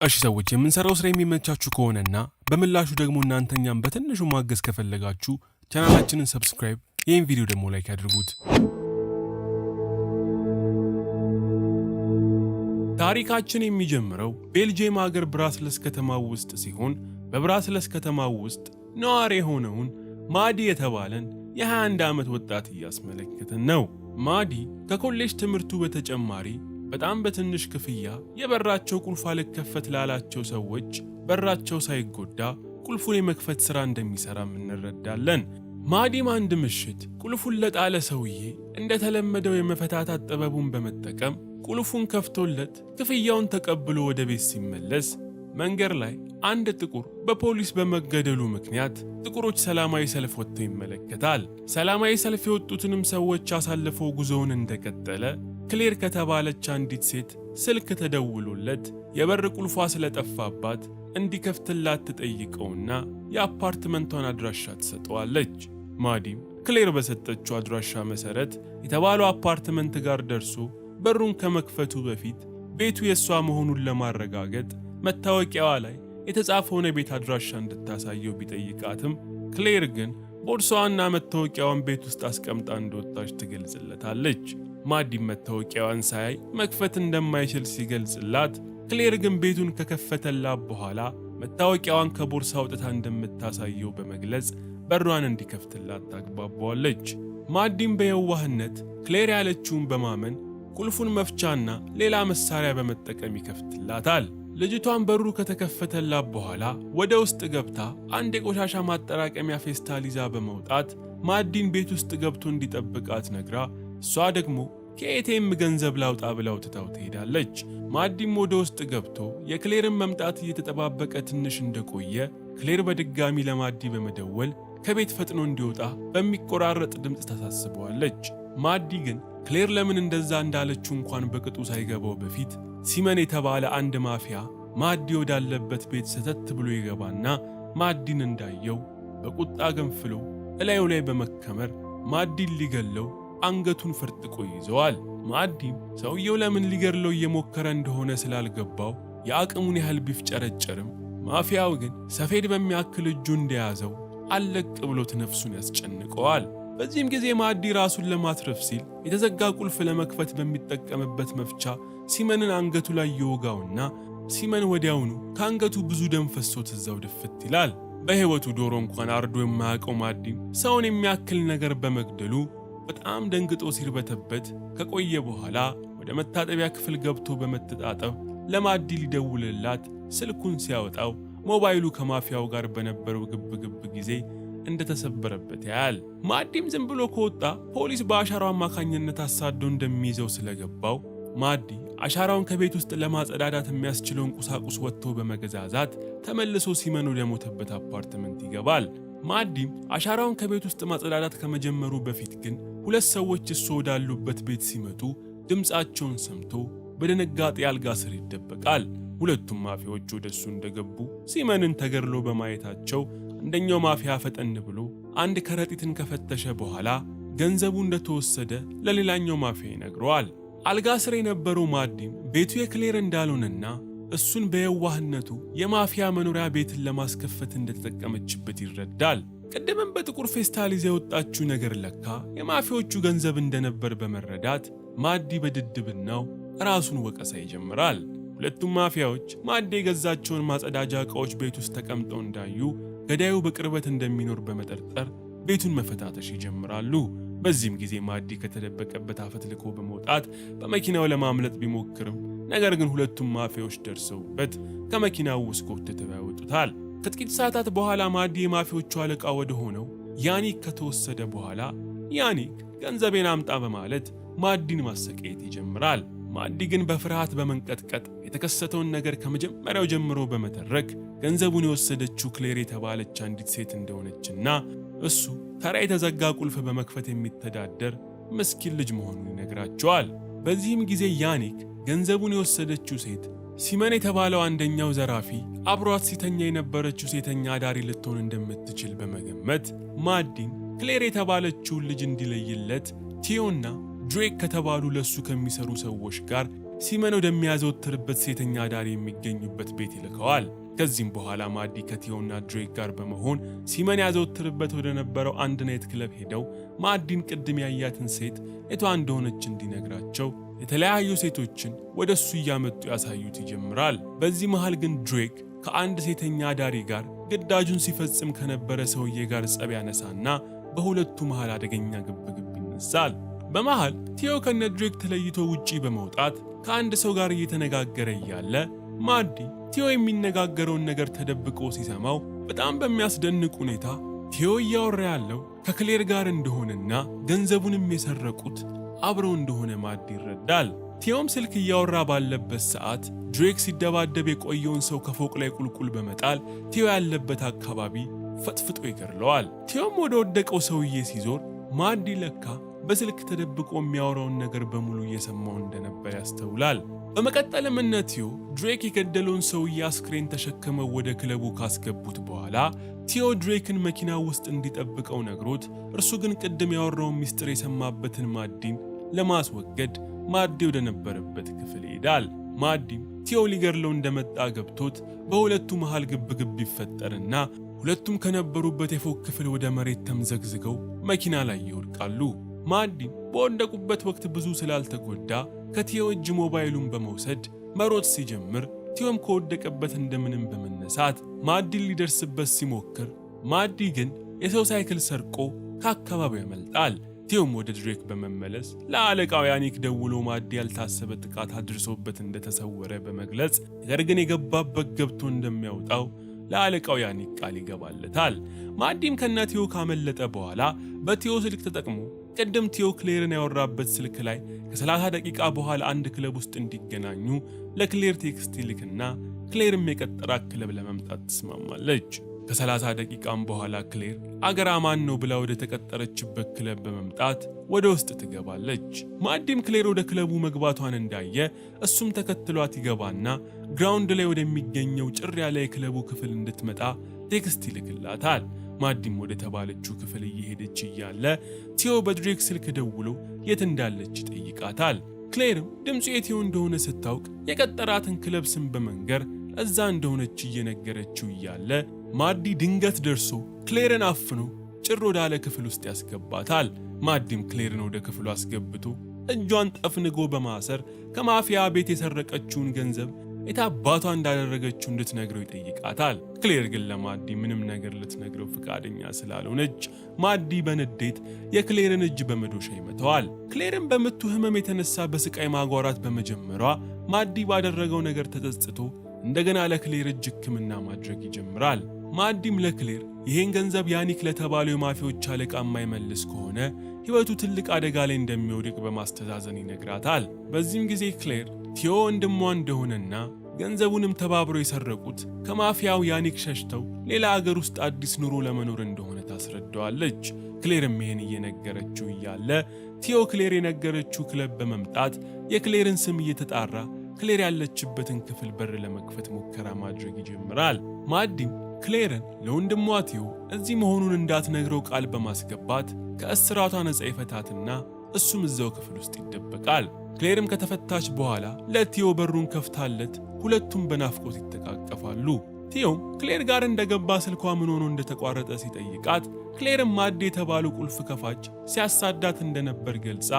እሺ ሰዎች፣ የምንሰራው ስራ የሚመቻችሁ ከሆነና በምላሹ ደግሞ እናንተ እኛን በትንሹ ማገዝ ከፈለጋችሁ ቻናላችንን subscribe፣ ይህን ቪዲዮ ደግሞ like ያድርጉት። ታሪካችን የሚጀምረው ቤልጅየም ሀገር ብራስለስ ከተማ ውስጥ ሲሆን በብራስለስ ከተማ ውስጥ ነዋሪ የሆነውን ማዲ የተባለን የ21 ዓመት ወጣት እያስመለከትን ነው። ማዲ ከኮሌጅ ትምህርቱ በተጨማሪ በጣም በትንሽ ክፍያ የበራቸው ቁልፍ አልከፈት ላላቸው ሰዎች በራቸው ሳይጎዳ ቁልፉን የመክፈት ሥራ እንደሚሠራም እንረዳለን። ማዲም አንድ ምሽት ቁልፉን ለጣለ ሰውዬ እንደተለመደው የመፈታታት ጥበቡን በመጠቀም ቁልፉን ከፍቶለት ክፍያውን ተቀብሎ ወደ ቤት ሲመለስ መንገድ ላይ አንድ ጥቁር በፖሊስ በመገደሉ ምክንያት ጥቁሮች ሰላማዊ ሰልፍ ወጥተው ይመለከታል። ሰላማዊ ሰልፍ የወጡትንም ሰዎች አሳልፎ ጉዞውን እንደቀጠለ ክሌር ከተባለች አንዲት ሴት ስልክ ተደውሎለት የበር ቁልፏ ስለጠፋባት እንዲከፍትላት ትጠይቀውና የአፓርትመንቷን አድራሻ ትሰጠዋለች። ማዲም ክሌር በሰጠችው አድራሻ መሰረት የተባለው አፓርትመንት ጋር ደርሶ በሩን ከመክፈቱ በፊት ቤቱ የእሷ መሆኑን ለማረጋገጥ መታወቂያዋ ላይ የተጻፈውን የቤት አድራሻ እንድታሳየው ቢጠይቃትም ክሌር ግን ቦርሳዋና መታወቂያዋን ቤት ውስጥ አስቀምጣ እንደወጣች ትገልጽለታለች። ማዲም መታወቂያዋን ሳያይ መክፈት እንደማይችል ሲገልጽላት፣ ክሌር ግን ቤቱን ከከፈተላት በኋላ መታወቂያዋን ከቦርሳ አውጥታ እንደምታሳየው በመግለጽ በሯን እንዲከፍትላት ታግባባዋለች። ማዲም በየዋህነት ክሌር ያለችውን በማመን ቁልፉን መፍቻና ሌላ መሳሪያ በመጠቀም ይከፍትላታል። ልጅቷን በሩ ከተከፈተላት በኋላ ወደ ውስጥ ገብታ አንድ የቆሻሻ ማጠራቀሚያ ፌስታል ይዛ በመውጣት ማዲን ቤት ውስጥ ገብቶ እንዲጠብቃት ነግራ እሷ ደግሞ ከ ATM ገንዘብ ላውጣ ብላው ትታው ትሄዳለች። ማዲም ወደ ውስጥ ገብቶ የክሌርን መምጣት እየተጠባበቀ ትንሽ እንደቆየ ክሌር በድጋሚ ለማዲ በመደወል ከቤት ፈጥኖ እንዲወጣ በሚቆራረጥ ድምፅ ታሳስበዋለች። ማዲ ግን ክሌር ለምን እንደዛ እንዳለችው እንኳን በቅጡ ሳይገባው በፊት ሲመን የተባለ አንድ ማፊያ ማዲ ወዳለበት ቤት ሰተት ብሎ ይገባና ማዲን እንዳየው በቁጣ ገንፍሎ እላዩ ላይ በመከመር ማዲን ሊገለው አንገቱን ፈርጥቆ ይዘዋል። ማዲም ሰውየው ለምን ሊገድለው እየሞከረ እንደሆነ ስላልገባው የአቅሙን ያህል ቢፍጨረጨርም ማፊያው ግን ሰፌድ በሚያክል እጁ እንደያዘው አለቅ ብሎት ነፍሱን ያስጨንቀዋል። በዚህም ጊዜ ማዲ ራሱን ለማትረፍ ሲል የተዘጋ ቁልፍ ለመክፈት በሚጠቀምበት መፍቻ ሲመንን አንገቱ ላይ ይወጋውና ሲመን ወዲያውኑ ከአንገቱ ብዙ ደም ፈሶት እዛው ድፍት ይላል። በሕይወቱ ዶሮ እንኳን አርዶ የማያውቀው ማዲም ሰውን የሚያክል ነገር በመግደሉ በጣም ደንግጦ ሲርበተበት ከቆየ በኋላ ወደ መታጠቢያ ክፍል ገብቶ በመተጣጠብ ለማዲ ሊደውልላት ስልኩን ሲያወጣው ሞባይሉ ከማፊያው ጋር በነበረው ግብግብ ጊዜ እንደተሰበረበት ያያል። ማዲም ዝም ብሎ ከወጣ ፖሊስ በአሻራው አማካኝነት አሳዶ እንደሚይዘው ስለገባው ማዲ አሻራውን ከቤት ውስጥ ለማጸዳዳት የሚያስችለውን ቁሳቁስ ወጥቶ በመገዛዛት ተመልሶ ሲመን ወደሞተበት አፓርትመንት ይገባል። ማዲም አሻራውን ከቤት ውስጥ ማጸዳዳት ከመጀመሩ በፊት ግን ሁለት ሰዎች እሱ ወዳሉበት ቤት ሲመጡ ድምፃቸውን ሰምቶ በድንጋጤ አልጋ ስር ይደበቃል። ሁለቱም ማፊያዎች ወደ እሱ እንደገቡ ሲመንን ተገድሎ በማየታቸው አንደኛው ማፊያ ፈጠን ብሎ አንድ ከረጢትን ከፈተሸ በኋላ ገንዘቡ እንደተወሰደ ለሌላኛው ማፊያ ይነግረዋል። አልጋ ስር የነበረው ማዲም ቤቱ የክሌር እንዳልሆነና እሱን በየዋህነቱ የማፊያ መኖሪያ ቤትን ለማስከፈት እንደተጠቀመችበት ይረዳል። ቅድምም በጥቁር ፌስታል ይዛ የወጣችው ነገር ለካ የማፊያዎቹ ገንዘብ እንደነበር በመረዳት ማዲ በድድብናው ራሱን ወቀሳ ይጀምራል። ሁለቱም ማፊያዎች ማዲ የገዛቸውን ማጸዳጃ ዕቃዎች ቤት ውስጥ ተቀምጠው እንዳዩ ገዳዩ በቅርበት እንደሚኖር በመጠርጠር ቤቱን መፈታተሽ ይጀምራሉ። በዚህም ጊዜ ማዲ ከተደበቀበት አፈትልኮ በመውጣት በመኪናው ለማምለጥ ቢሞክርም ነገር ግን ሁለቱም ማፊያዎች ደርሰውበት ከመኪናው ውስጥ ጎትተው ያወጡታል። ከጥቂት ሰዓታት በኋላ ማዲ የማፊያዎቹ አለቃ ወደ ሆነው ያኒክ ከተወሰደ በኋላ ያኒክ ገንዘቤን አምጣ በማለት ማዲን ማሰቃየት ይጀምራል። ማዲ ግን በፍርሃት በመንቀጥቀጥ የተከሰተውን ነገር ከመጀመሪያው ጀምሮ በመተረክ ገንዘቡን የወሰደችው ክሌር የተባለች አንዲት ሴት እንደሆነችና እሱ ተራ የተዘጋ ቁልፍ በመክፈት የሚተዳደር ምስኪን ልጅ መሆኑን ይነግራቸዋል። በዚህም ጊዜ ያኒክ ገንዘቡን የወሰደችው ሴት ሲመን የተባለው አንደኛው ዘራፊ አብሯት ሲተኛ የነበረችው ሴተኛ አዳሪ ልትሆን እንደምትችል በመገመት ማዲን ክሌር የተባለችውን ልጅ እንዲለይለት ቲዮና ድሬክ ከተባሉ ለሱ ከሚሰሩ ሰዎች ጋር ሲመን ወደሚያዘወትርበት ሴተኛ አዳሪ የሚገኙበት ቤት ይልከዋል። ከዚህም በኋላ ማዲ ከቲዮና ድሬክ ጋር በመሆን ሲመን ያዘወትርበት ወደ ነበረው አንድ night club ሄደው ማዲን ቅድም ያያትን ሴት የቷ እንደሆነች እንዲነግራቸው የተለያዩ ሴቶችን ወደ እሱ እያመጡ ያሳዩት ይጀምራል። በዚህ መሃል ግን ድሬክ ከአንድ ሴተኛ አዳሪ ጋር ግዳጁን ሲፈጽም ከነበረ ሰውዬ ጋር ጸብ ያነሳና በሁለቱ መሃል አደገኛ ግብግብ ይነሳል። በመሃል ቲዮ ከነ ድሬክ ተለይቶ ውጪ በመውጣት ከአንድ ሰው ጋር እየተነጋገረ እያለ ማዲ ቲዮ የሚነጋገረውን ነገር ተደብቆ ሲሰማው በጣም በሚያስደንቅ ሁኔታ ቲዮ እያወራ ያለው ከክሌር ጋር እንደሆነና ገንዘቡንም የሰረቁት አብረው እንደሆነ ማዲ ይረዳል። ቲዮም ስልክ እያወራ ባለበት ሰዓት ድሬክ ሲደባደብ የቆየውን ሰው ከፎቅ ላይ ቁልቁል በመጣል ቲዮ ያለበት አካባቢ ፈጥፍጦ ይገድለዋል። ቲዮም ወደ ወደቀው ሰውዬ ሲዞር ማዲ ለካ በስልክ ተደብቆ የሚያወራውን ነገር በሙሉ እየሰማው እንደነበር ያስተውላል። በመቀጠልም እነ ቲዮ ድሬክ የገደለውን ሰውዬ አስክሬን ተሸክመው ወደ ክለቡ ካስገቡት በኋላ ቲዮ ድሬክን መኪና ውስጥ እንዲጠብቀው ነግሮት እርሱ ግን ቅድም ያወራውን ሚስጥር የሰማበትን ማዲን ለማስወገድ ማዲ ወደነበረበት ክፍል ይሄዳል። ማዲም ቲዮ ሊገድለው እንደመጣ ገብቶት በሁለቱ መሃል ግብግብ ይፈጠርና ሁለቱም ከነበሩበት የፎቅ ክፍል ወደ መሬት ተምዘግዝገው መኪና ላይ ይወድቃሉ። ማዲም በወደቁበት ወቅት ብዙ ስላልተጎዳ ከቲዮ እጅ ሞባይሉን በመውሰድ መሮጥ ሲጀምር ቲዮም ከወደቀበት እንደምንም በመነሳት ማዲን ሊደርስበት ሲሞክር ማዲ ግን የሰው ሳይክል ሰርቆ ከአካባቢው ያመልጣል። ቲዮም ወደ ድሬክ በመመለስ ለአለቃው ያኒክ ደውሎ ማዲ ያልታሰበ ጥቃት አድርሶበት እንደተሰወረ በመግለጽ ነገር ግን የገባበት ገብቶ እንደሚያወጣው ለአለቃው ያኒክ ቃል ይገባለታል። ማዲም ከነ ቲዮ ካመለጠ በኋላ በቲዮ ስልክ ተጠቅሞ ቅድም ቲዮ ክሌርን ያወራበት ስልክ ላይ ከ30 ደቂቃ በኋላ አንድ ክለብ ውስጥ እንዲገናኙ ለክሌር text ይልክና ክሌርም የቀጠራት ክለብ ለመምጣት ትስማማለች። ከ30 ደቂቃም በኋላ ክሌር አገር አማን ነው ብላ ወደ ተቀጠረችበት ክለብ በመምጣት ወደ ውስጥ ትገባለች። ማዲም ክሌር ወደ ክለቡ መግባቷን እንዳየ እሱም ተከትሏት ይገባና ground ላይ ወደሚገኘው ጭር ያለ የክለቡ ክፍል እንድትመጣ text ይልክላታል። ማዲም ወደ ተባለችው ክፍል እየሄደች እያለ ቲዮ በድሬክ ስልክ ደውሎ የት እንዳለች ይጠይቃታል። ክሌርም ድምፁ የቲዮ እንደሆነ ስታውቅ የቀጠራትን ክለብ ስም በመንገር እዛ እንደሆነች እየነገረችው እያለ ማዲ ድንገት ደርሶ ክሌርን አፍኖ ጭር ወዳለ ክፍል ውስጥ ያስገባታል። ማዲም ክሌርን ወደ ክፍሉ አስገብቶ እጇን ጠፍንጎ በማሰር ከማፊያ ቤት የሰረቀችውን ገንዘብ የታባቷ እንዳደረገችው እንድትነግረው ይጠይቃታል። ክሌር ግን ለማዲ ምንም ነገር ልትነግረው ፍቃደኛ ስላልሆነች ማዲ በንዴት የክሌርን እጅ በመዶሻ ይመታዋል። ክሌርን በምቱ ህመም የተነሳ በስቃይ ማጓራት በመጀመሯ ማዲ ባደረገው ነገር ተጸጽቶ እንደገና ለክሌር እጅ ሕክምና ማድረግ ይጀምራል። ማዲም ለክሌር ይሄን ገንዘብ ያኒክ ለተባለው የማፊያዎች አለቃ የማይመልስ ከሆነ ሕይወቱ ትልቅ አደጋ ላይ እንደሚወድቅ በማስተዛዘን ይነግራታል። በዚህም ጊዜ ክሌር ቲዮ ወንድሟ እንደሆነና ገንዘቡንም ተባብረው የሰረቁት ከማፊያው ያኒክ ሸሽተው ሌላ አገር ውስጥ አዲስ ኑሮ ለመኖር እንደሆነ ታስረዳዋለች። ክሌርም ይሄን እየነገረችው እያለ ቲዮ ክሌር የነገረችው ክለብ በመምጣት የክሌርን ስም እየተጣራ ክሌር ያለችበትን ክፍል በር ለመክፈት ሙከራ ማድረግ ይጀምራል። ማዲም ክሌርን ለወንድሟ ቲዮ እዚህ መሆኑን እንዳትነግረው ቃል በማስገባት ከእስራቷ ነፃ ይፈታትና እሱም እዛው ክፍል ውስጥ ይደበቃል። ክሌርም ከተፈታች በኋላ ለቲዮ በሩን ከፍታለት ሁለቱም በናፍቆት ይተቃቀፋሉ። ቲዮም ክሌር ጋር እንደገባ ስልኳ ምን ሆኖ እንደተቋረጠ ሲጠይቃት ክሌርም ማዲ የተባሉ ቁልፍ ከፋች ሲያሳዳት እንደነበር ገልጻ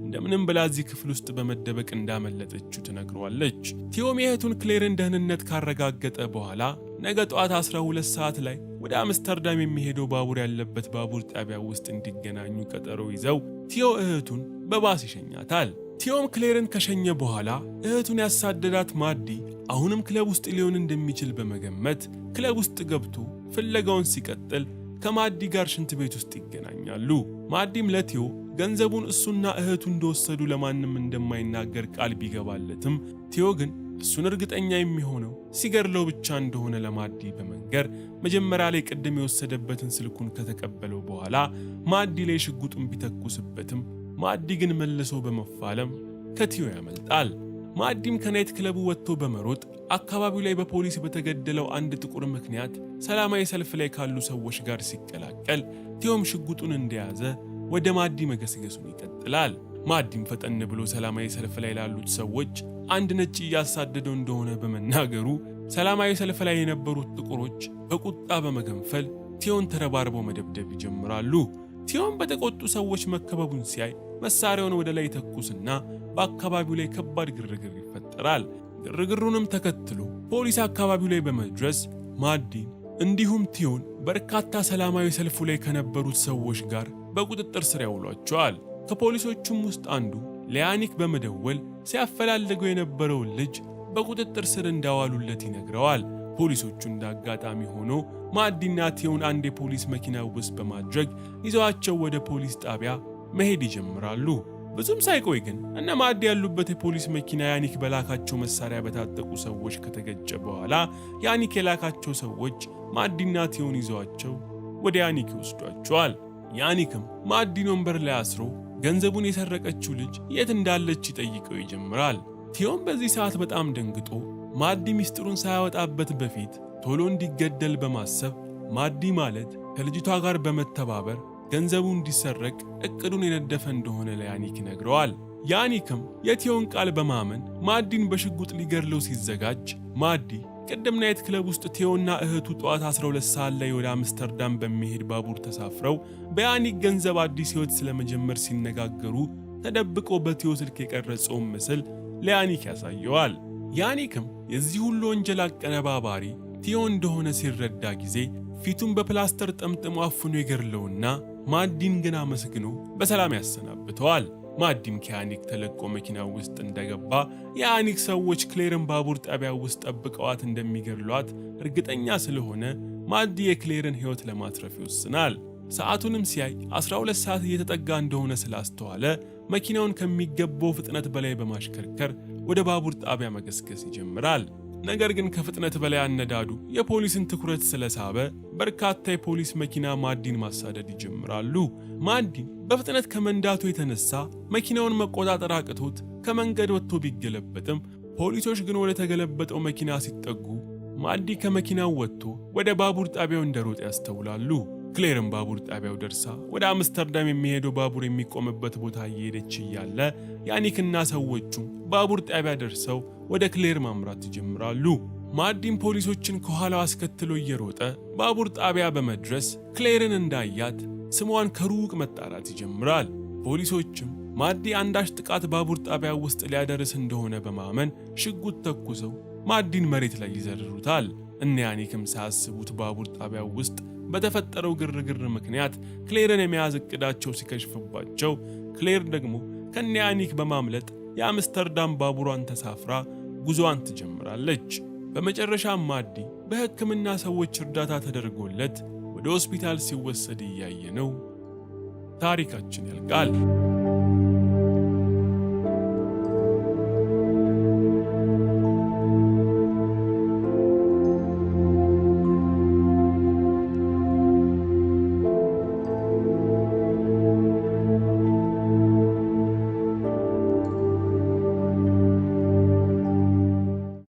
እንደምንም ብላ እዚህ ክፍል ውስጥ በመደበቅ እንዳመለጠችው ትነግረዋለች። ቲዮም የእህቱን ክሌርን ደህንነት ካረጋገጠ በኋላ ነገ ጠዋት 12 ሰዓት ላይ ወደ አምስተርዳም የሚሄደው ባቡር ያለበት ባቡር ጣቢያ ውስጥ እንዲገናኙ ቀጠሮ ይዘው ቲዮ እህቱን በባስ ይሸኛታል። ቲዮም ክሌርን ከሸኘ በኋላ እህቱን ያሳደዳት ማዲ አሁንም ክለብ ውስጥ ሊሆን እንደሚችል በመገመት ክለብ ውስጥ ገብቶ ፍለጋውን ሲቀጥል ከማዲ ጋር ሽንት ቤት ውስጥ ይገናኛሉ። ማዲም ለቲዮ ገንዘቡን እሱና እህቱ እንደወሰዱ ለማንም እንደማይናገር ቃል ቢገባለትም ቲዮ ግን እሱን እርግጠኛ የሚሆነው ሲገድለው ብቻ እንደሆነ ለማዲ በመንገር መጀመሪያ ላይ ቅድም የወሰደበትን ስልኩን ከተቀበለው በኋላ ማዲ ላይ ሽጉጡን ቢተኩስበትም ማዲ ግን መልሶ በመፋለም ከቲዮ ያመልጣል። ማዲም ከ night club ኡ ወጥቶ በመሮጥ አካባቢው ላይ በፖሊስ በተገደለው አንድ ጥቁር ምክንያት ሰላማዊ ሰልፍ ላይ ካሉ ሰዎች ጋር ሲቀላቀል ቲዮም ሽጉጡን እንደያዘ ወደ ማዲ መገስገሱን ይቀጥላል። ማዲም ፈጠን ብሎ ሰላማዊ ሰልፍ ላይ ላሉት ሰዎች አንድ ነጭ እያሳደደው እንደሆነ በመናገሩ ሰላማዊ ሰልፍ ላይ የነበሩት ጥቁሮች በቁጣ በመገንፈል ቲዮን ተረባርበው መደብደብ ይጀምራሉ። ቲዮን በተቆጡ ሰዎች መከበቡን ሲያይ መሳሪያውን ወደ ላይ ተኩስና በአካባቢው ላይ ከባድ ግርግር ይፈጠራል። ግርግሩንም ተከትሎ ፖሊስ አካባቢው ላይ በመድረስ ማዲን እንዲሁም ቲዮን በርካታ ሰላማዊ ሰልፉ ላይ ከነበሩት ሰዎች ጋር በቁጥጥር ስር ያውሏቸዋል። ከፖሊሶቹም ውስጥ አንዱ ለያኒክ በመደወል ሲያፈላልገው የነበረውን ልጅ በቁጥጥር ስር እንዳዋሉለት ይነግረዋል። ፖሊሶቹ እንዳጋጣሚ ሆኖ ማዲና ቲዮን አንድ የፖሊስ መኪና ውስጥ በማድረግ ይዘዋቸው ወደ ፖሊስ ጣቢያ መሄድ ይጀምራሉ። ብዙም ሳይቆይ ግን እነ ማዲ ያሉበት የፖሊስ መኪና ያኒክ በላካቸው መሳሪያ በታጠቁ ሰዎች ከተገጨ በኋላ ያኒክ የላካቸው ሰዎች ማዲና ቲዮን ይዘዋቸው ወደ ያኒክ ይወስዷቸዋል። ያኒክም ማዲን ወንበር ላይ አስሮ ገንዘቡን የሰረቀችው ልጅ የት እንዳለች ይጠይቀው ይጀምራል። ቲዮን በዚህ ሰዓት በጣም ደንግጦ ማዲ ሚስጥሩን ሳያወጣበት በፊት ቶሎ እንዲገደል በማሰብ ማዲ ማለት ከልጅቷ ጋር በመተባበር ገንዘቡ እንዲሰረቅ እቅዱን የነደፈ እንደሆነ ለያኒክ ይነግረዋል። ያኒክም የቲዮን ቃል በማመን ማዲን በሽጉጥ ሊገድለው ሲዘጋጅ ማዲ ቅድም night club ውስጥ ቲዮና እህቱ ጠዋት 12 ሰዓት ላይ ወደ አምስተርዳም በሚሄድ ባቡር ተሳፍረው በያኒክ ገንዘብ አዲስ ሕይወት ስለመጀመር ሲነጋገሩ ተደብቆ በቲዮ ስልክ የቀረጸውን ምስል ለያኒክ ያሳየዋል። ያኒክም የዚህ ሁሉ ወንጀል አቀነባባሪ ቲዮ እንደሆነ ሲረዳ ጊዜ ፊቱን በፕላስተር ጠምጥሞ አፍኖ ይገድለውና ማዲን ግን አመስግኖ በሰላም ያሰናብተዋል። ማዲም ከያኒክ ተለቆ መኪና ውስጥ እንደገባ የያኒክ ሰዎች ክሌርን ባቡር ጣቢያ ውስጥ ጠብቀዋት እንደሚገድሏት እርግጠኛ ስለሆነ ማዲ የክሌርን ሕይወት ለማትረፍ ይወስናል። ሰዓቱንም ሲያይ 12 ሰዓት እየተጠጋ እንደሆነ ስላስተዋለ መኪናውን ከሚገባው ፍጥነት በላይ በማሽከርከር ወደ ባቡር ጣቢያ መገስገስ ይጀምራል። ነገር ግን ከፍጥነት በላይ አነዳዱ የፖሊስን ትኩረት ስለሳበ በርካታ የፖሊስ መኪና ማዲን ማሳደድ ይጀምራሉ። ማዲን በፍጥነት ከመንዳቱ የተነሳ መኪናውን መቆጣጠር አቅቶት ከመንገድ ወጥቶ ቢገለበጥም ፖሊሶች ግን ወደ ተገለበጠው መኪና ሲጠጉ ማዲ ከመኪናው ወጥቶ ወደ ባቡር ጣቢያው እንደሮጠ ያስተውላሉ። ክሌርም ባቡር ጣቢያው ደርሳ ወደ አምስተርዳም የሚሄደው ባቡር የሚቆምበት ቦታ እየሄደች እያለ ያኒክና ሰዎቹ ባቡር ጣቢያ ደርሰው ወደ ክሌር ማምራት ይጀምራሉ። ማዲም ፖሊሶችን ከኋላው አስከትሎ እየሮጠ ባቡር ጣቢያ በመድረስ ክሌርን እንዳያት ስሟን ከሩቅ መጣራት ይጀምራል። ፖሊሶችም ማዲ አንዳች ጥቃት ባቡር ጣቢያ ውስጥ ሊያደርስ እንደሆነ በማመን ሽጉጥ ተኩሰው ማዲን መሬት ላይ ይዘርሩታል። እነ ያኒክም ሳያስቡት ባቡር ጣቢያ ውስጥ በተፈጠረው ግርግር ምክንያት ክሌርን የመያዝ እቅዳቸው ሲከሽፍባቸው፣ ክሌር ደግሞ ከነ ያኒክ በማምለጥ የአምስተርዳም ባቡሯን ተሳፍራ ጉዞዋን ትጀምራለች። በመጨረሻም ማዲ በሕክምና ሰዎች እርዳታ ተደርጎለት ወደ ሆስፒታል ሲወሰድ እያየ ነው ታሪካችን ያልቃል።